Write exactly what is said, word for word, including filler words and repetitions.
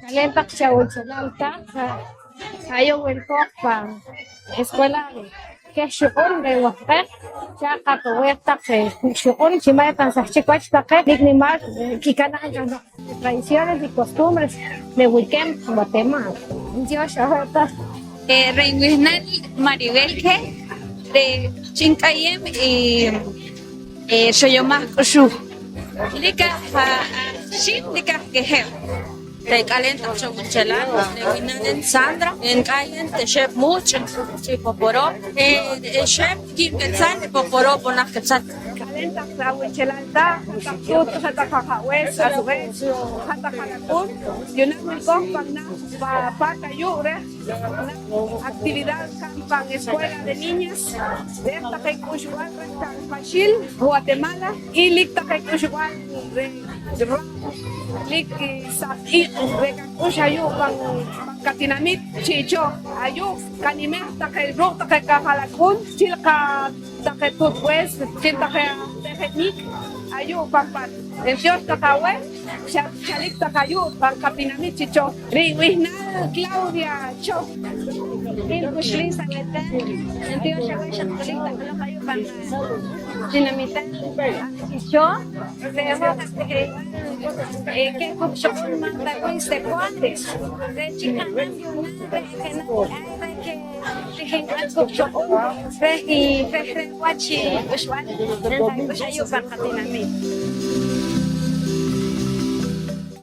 K'aleen taq chawunchelal taq, ayu' wilkooj pan escuela keh xuq'un reh Wahq'eq, xa qatowej taq xuq'un chi ma' eta nsahchik wach taqe nik' nimaal kikanaa' jano'q tradiciones y costumbres re' wilkeeb' Guatemala. Ntiyoox aweh taq. Eh, re' nwihnaal Maribel Keh, re' chi nk'ayeem i, eh, xoyomaj k'uxuj. Lik aj, aj xiim, lik aj kejeb'. Re' k'aleen taq cho wunchelal, re' winaq re' Sandra, nk'ayeem texeb' muuch' chi poporob', eh, ixeb' kiib' quetzal, poporob' junaj quetzal. K'aleen taq awunchelal taq, hat-taq tuut, hat-taq ajawees, ajawees, hat-taq alak'un, yu'naak wilkooj pan naah pa paat ayu' reh actividad nka'n pan Escuela de Niñas, reh taqe k'uxb'al reh Tanpaxil, Guatemala, y lik taqe k'uxb'al reh Ra-, lik, eh, saq iq' reh qak'ux ayu' pan, pan qatinamiit chi' cho. Ayu' kanimej taqe ruuk' taqe qaja'lak'un, chil qa-, taqe tuutwees, chil taqe aj tijinik ayu' pan paat. Ntiyoox taq aweh, xa chalik taq ayu' pan qatinamiit chi' cho. Re' nwihnaal Claudia Cho. Rin k'uxliis aweh taq. Ntiyoox aweh xatkolik taq loq ayu' pan tinamital. Cho, re' hoj aj tik'iriwal, eh, keh kuuk' xuq'un Magda Luis de Fuentes. Re' chik qa'nam yu'naak re' jenaj k'aay reh keh tijinb'al kuuk' xuq'un reh i, reh, reh wach i k'uxb'al nqak'ux ayu' pan qatinamiit.